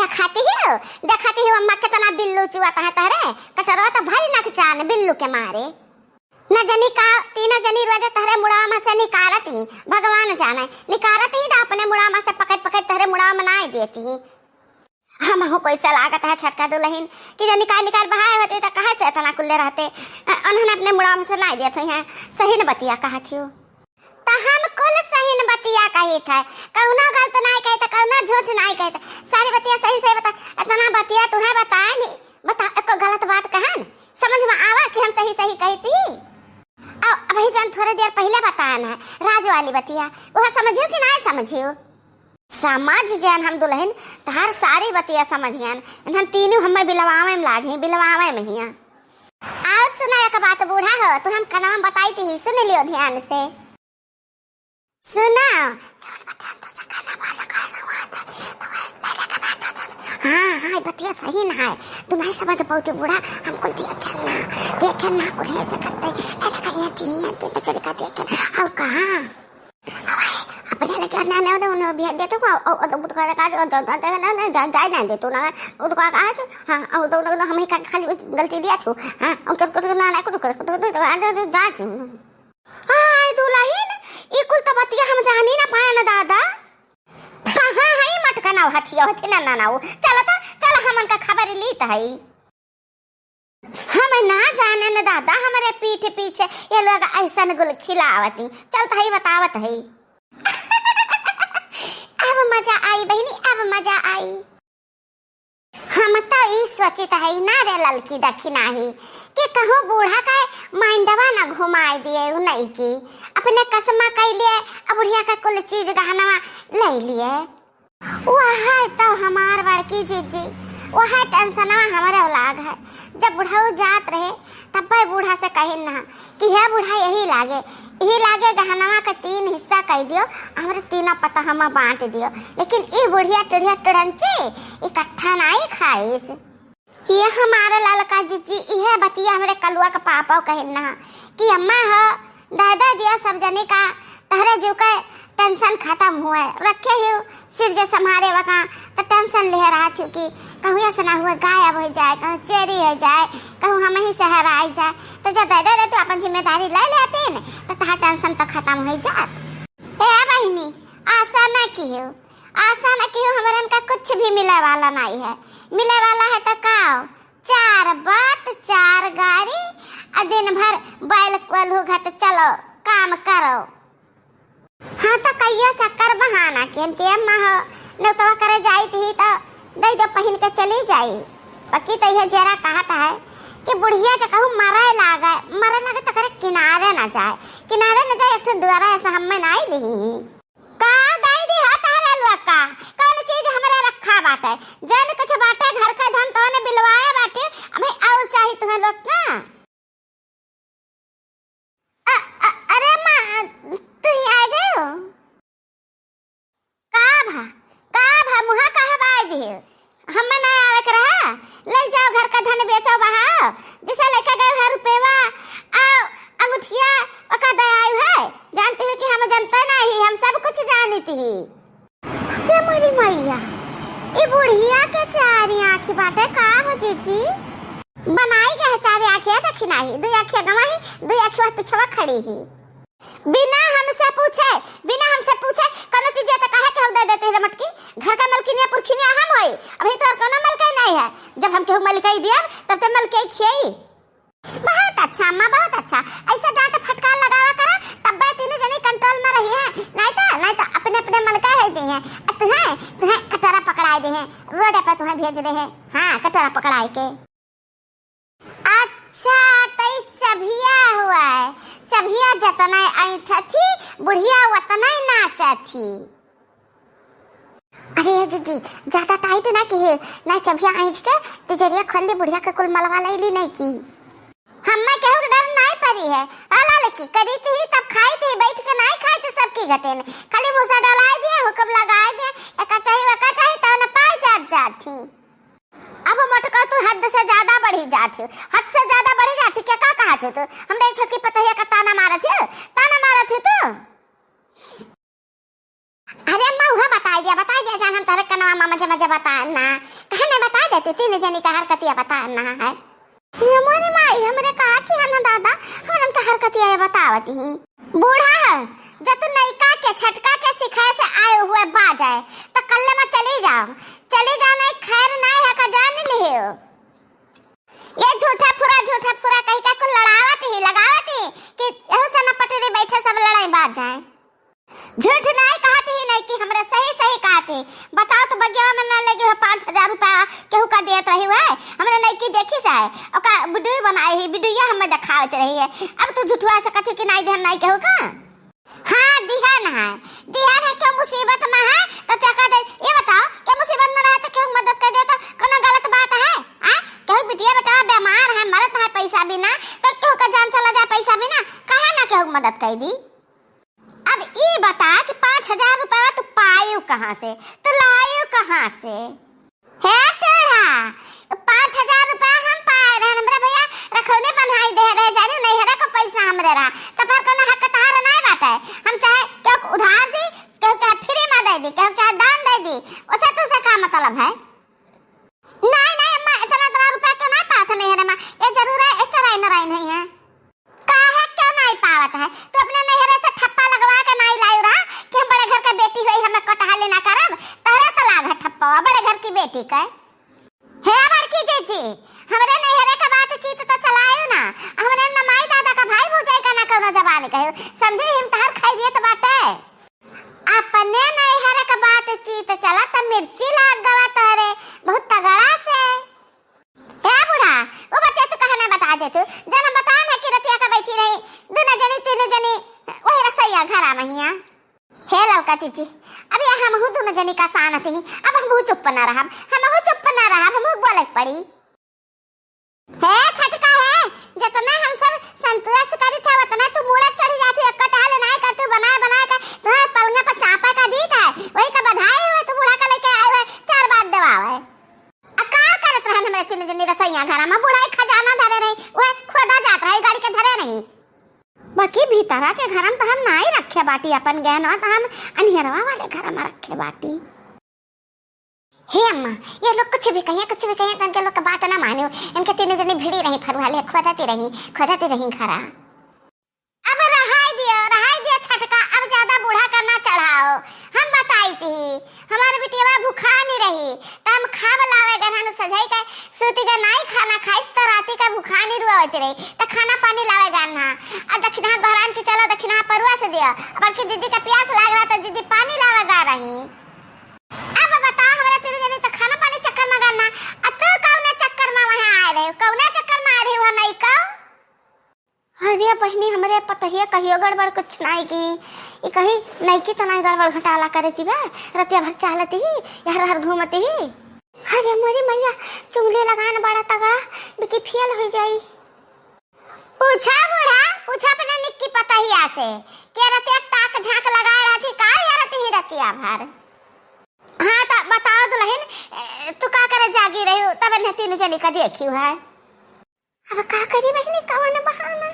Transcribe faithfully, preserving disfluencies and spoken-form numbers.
देखाती ही हो, देखाती ही हो अम्मा, केतना बिल्लू चुआत है तहरे, कटरवा तो भरी नक चान बिल्लू के मारे। न जनी का, तीन जनी रोज तहरे मुड़वा में से निकारत ही, भगवान जाने, निकारत ही तो अपने मुड़वा में से पकड़ पकड़ तहरे मुड़वा में नाई देती ही। हमहू को ऐसा लागत है छटका दुलहिन कि जनी का निकार बहाए होते तो कहाँ से इतना कुल्ले रहते, अ-, उन्होंने अपने मुड़वा में से नाई देत हुई हैं। सही न बतिया कहत हियो। त हम कुल सही न बतिया कहित है, कउनो गलत नाई कहित, कउनो झूठ नाई कहित, सारी बतिया सही सही बता। इतना बतिया तुहें बताए नी, बता, एको गलत बात कहन समझ में आवा कि हम सही सही कहित ही? अउ अबही जन थोड़े देर पहिले बतान है राज वाली बतिया, वह समझियो कि नाई समझियो? समझ गयन हम दुलहिन, तहार सारी बतिया समझ गयन। इन्हन तीनों हमें बिलवावे में लागी, बिलवावे में हिया। और सुना एक बात बूढ़ा हो, तू हम कनवा में बताई थी, सुन लियो ध्यान से। सुना, जवन बतिया हम तुझसे कहना वाला कर रहा था, तो वही ले लेके बैठ जा। हाँ, हाँ, ये बतिया सही ना है, तू नहीं समझ पाती बूढ़ा, हम कुल देखे ना, देखे ना, कुल ऐसे करते, ले लेके ये दी, ये दी, चल का देखे, और कहाँ? अबे, अपने ले चल, ना, ना, ना, उन्हें भेज दे तू, और, और, और, दुकान का, और, और, और, ना, ना, जा, जाए ना दे तू ना, वो दुकान का है तू, हाँ, और, और, और, हम ही का खाली गलती दिया तू, हाँ, और, और, और, ना, ना, कुछ कर, तू, तू, तू, आ, जा, जा, जा तू। हाय दुलहिन, ई कुल तो बतिया हम जानी ना पाए ना दादा। कहाँ है मटका ना हथिया होती ना, ना, ना, वो, चल तो, चल हमन का खबर लीत है। हम ना जाने न दादा, हमरे पीठ पीछे ये लोग ऐसन गुल खिलावती। चलत हई, बतावत हई। अब मजा आई बहिनी, अब मजा आई। हम तो ई सोचित हई ना रे ललकी दखिनाही कि कहूँ बूढ़ा के माइंडवा न घुमाई दिए उ नहीं की। अपने कसमा कई लिए, अब बुढ़िया का कुल चीज गहनवा ले लिए। वह तो हमार बड़की जीजी, वह टेंशनवा हमरे लाग है। जब बुढ़ऊ जात रहे, तब्बे बूढ़ा से कहिन ना कि हे बूढ़ा, यही लागे, यही लागे गहनवा के तीन हिस्सा कह दियो, हमरे तीनों पतोह में बांट दियो। लेकिन ई बुढ़िया टुढ़िया टुड़ंची इकट्ठा नाई खाइस। ये हमारे ललका जीजी, इहे बतिया हमरे कलुआ के पापा कहिन ना कि अम्मा हो, दे दे दिया सब जने का, तहरे जीव के टेंशन खत्म हुए। रखे ही सिर जे संभारे वका, तो टेंशन ले रहा थी कि कहूँ ऐसा ना हुए, गायब हो जाए, कहूँ चोरी हो जाए, कहूँ हम ही से हराई जाए। तो जब दे दे तू अपन जिम्मेदारी ले लेती न, तो तहार टेंशन तो खत्म हो जात। ए बहिनी, आशा ना किहो, आशा ना किहो, हमरन का कुछ भी मिले वाला नहीं है। मिले वाला है तो का? चार बात, चार गारी, आ दिन भर बैल कोल्हू घट चलो, काम करो। हाँ, तो कहिया चक्कर बहाना केन के अम्मा हो, नेउतवा करे जाइत ही तो दई दो पहिन के चली जाई। बाकी तो यह जेरा कहत है कि बुढ़िया जे कहूँ मरे लागे, मरे लागे तो करे किनारे ना जाए, किनारे ना जाए, एक ठो दुआरा ऐसा हमें नाई दी। का दई दी हो तहरे लोग का? कौन चीज हमरे रखा बाटे? जौन कुछ बाटे घर के धन तौन बिलवाए बाटे, अबे और चाही तुम्हें लोग का? अ, अ, अरे माँ, तू ही आ गए हो? का भा, का भा, मुहा काहे बाय दिए? हमें ना आवे के रहा, ले जाओ घर का धन बेचो बहाओ, जिसे लेके गए है रुपयवा, आओ अंगूठिया, ओका दे आयु है। जानती हो कि हम जनते नहीं, हम सब कुछ जानित ही। हे मोरी मैया, ई बुढ़िया के चारी आँखी बाटे का हो जीजी? बनाई के है चारी आँखिया देखी नाही, दुई आँखिया गवा ही, दुई आँखिया पिछवा खड़ी ही। बिना हमसे पूछे, बिना हमसे पूछे कोनो चीज तो कहे के हम दे देते हैं मटकी। घर का मलकिनिया पुरखिनिया हम होई, अभी तो और कोनो मलकई नहीं है। जब हम केहू मलकई दियब तब ते मलकई खियाई। बहुत अच्छा अम्मा, बहुत अच्छा। ऐसे डांट फटकार लगावा करा, तब्बे तीनों जने कंट्रोल में रही हैं। नहीं तो, नहीं तो अपने अपने मन का है जी हैं। अब तुहें, तुहें कटोरा पकड़ाए दे हैं, रोड पे तुहें भेज दे हैं। हाँ, कटोरा पकड़ाए के। अच्छा, तई चभिया हुआ है। चभिया जतना ऐंठा थी, बुढ़िया उतना ही नाचा थी। अरे जीजी, ज्यादा टाइट ना किहे, ना चभिया ऐंठ के तिजोरिया खोल ली, बुढ़िया के कुल मलवा लैली नहीं की। हम्मा केहू के डर नाई परी है। अला लकी करी थी तब खाई थी, बैठ के नाई खाई थी सबकी घटे ने। खाली भूसा डलाई दिए, हुक्म लगाई दिए, एका चाही, वका चाही, तब न पाई जात जात थी। अब मोटका तू हद से ज्यादा बढ़ी जात थी, हद से ज्यादा बढ़ी जात थी। क्या का कहा थे तू? हमरे छोटकी पतहिया का ताना मारत थी, ताना मारत थी तू। अरे अम्मा, उहे बताइ दिया, बताइ दिया जान, हम तोहरे कनवा मा मजे मजे बताएन ना। कहे नहीं बताइ देती, तीन जनी का हरकतिया बताएन ना है। ये मोरे माई, हमरे का किहा ना दादा, हमरन का हरकतिया ये बतावत ही। बूढ़ा है, जब तू नइका के छटका के सिखाए से आए हुए बाजै, तो कल्ले मा चली जाओ, चली जाओ, नहीं खैर नहीं है का जान लियो। ये झूठा फुरा, झूठा फुरा कहि के कुल लड़ावत ही, लगावत ही कि एहू से न पटरी बैठे सब लड़ाई बाज जाए। झूठ नाई कहत ही नहीं कि हमरे सही सही कहत ही। बताओ तो बगिया में न लगे हो पाँच हजार रुपया केहू का देत रही हुए, हमरे नइकी देखी से है, ओका वीडियो बनाई ही, वीडियो हमें देखावत रही है। अब तू झूठुआ से कथी कि नाई देहन नाई केहू का। हाँ, दिहन है, दिहन है, क्यों मुसीबत में है तो क्या कर दे? ये बताओ, क्या मुसीबत में रहे तो क्यों मदद कर दे? तो कोनो गलत बात है? आ? केहू बिटिया बेटा बीमार है, मरत है पैसा बिना, तो केहू का जान चला जाए पैसा बिना, काहे ना केहू मदद कर दी? अब ई बता कि पाँच हजार रुपया तू पायू कहाँ से, तू लायू कहाँ से? हे टेढ़ा, पाँच हजार रुपया हम पाए रहे, हमरा भैया रखौने बन्हाई दे रहे, जानी नैहरे का पैसा हमरे रहा, तो फिर कोनो हक तहार नहीं बाटे। हम चाहे केहू के उधार दी, केहू चाहे फ्री में दे दी, केहू चाहे दान दे दी, उसे तुझसे का मतलब है? नहीं, नहीं अम्मा, इतना, इतना रुपया के नहीं पावत है नैहरे मा, ये जरूर है, ये चोराई नोराई नहीं है। काहे क्यों नहीं पावत है? तू अपने नैहरे से ठप्पा लगवा के नहीं लायू रहा कि हम बड़े घर के बेटी होई, हमें कटहल ना करब, तोहरे तो लाग है ठप्पा, बड़े घर की बेटी के। हे बड़की जीजी, हमरे नैहरे का बातचीत तो चलायू ना, हमरे न माई दादा का भाई भौजाई का ना कौनो जबान कहे, समझी हम तहर खाई दिए तो बाटे। अपने नैहर के बातचीत चला त मिर्ची लाग गवा तोहरे बहुत तगड़ा से। ए बूढ़ा, वो बतिया तू कहे ना बता दे तू, जन हम बतान है कि रतिया का बैठी रही, दुनो जनी, तीनों जनी, वही रसोईया घरा महिया। हे ललका चीची, अब ये हमहू दुनो जनी का सानत ही, अब हमहू चुप ना रहब, हमहू चुप ना रहब, हमहू बोले के पड़ी। हे छटका हे, जतना हम सब संतोष करी थे, उतना तू मूड़ा चढ़ी जाती, एक कटहल नाई कर तू बनाए, बनाए का, तुम्हें पलंगा पर चापा का दी था, वही का बधाई हुए, तू बूढ़ा का लेके आए हुए, चार बात देवावे। आ का करत रहन हमरे तीन जनी रसोईया घरा में, बूढ़ा एक खजाना धरे रही, वह खोदा जात रही, गाड़ी के धरे रही। बाकी भीतरा के घर में तो हम नाई रखे बाटी, अपन गहनवा तो हम अनिहरवा वाले घर में रखे बाटी। हे अम्मा, ये लोग कुछ भी कहिए, कुछ भी कहिए, तो इनके लोग का बात ना मानियो। इनके तीनों जने भिड़ी रही फरुआ ले, खोदती रही, खोदती रही घरा। अब रहाई दियो, रहाई दियो छटका, अब ज्यादा बूढ़ा का ना चढ़ाओ। हम बताई थी, हमारे बिटिया भूखा नहीं रही, तो हम खाब लावे गन, हम सजाई के सूती के नाई खाना खाइस, तो राती का भूखा नहीं रुआवती रही, तो खाना पानी लावे गन ना। अब दक्षिणा गोहरान की चलो, दक्षिणा परुआ से दियो, अब की जीजी का प्यास लाग रहा, तो जीजी पानी लावे गा रही। अब बताओ, हमरा तीन जने तो खाना पानी चक्कर में गन ना, आ तू कौने चक्कर में वहाँ आए रहे, कौने चक्कर में आए रहे वहाँ नहीं कहो? अरे बहिनी, हमरे पतहिया कहियो गड़बड़ कुछ नाई की, ई कहीं नइकी तो नाई गड़बड़ घटाला करे थी बे, रतिया भर चालती ही, हर हर घूमती ही। अरे मोरी मैया, चुंगली लगान बड़ा तगड़ा, बिकी फेल हो जाई। पूछा बूढ़ा, पूछा अपने निक्की पतहिया से, के रतिया ताक झांक लगाए रहती का या रती ही रतिया भर? हाँ, त बताओ दुल्हन, ए, तू का करे जागी रही हो, तब इन्हें तीनों जनी का देखी है। अब का करी बहिनी, कवन बहाना?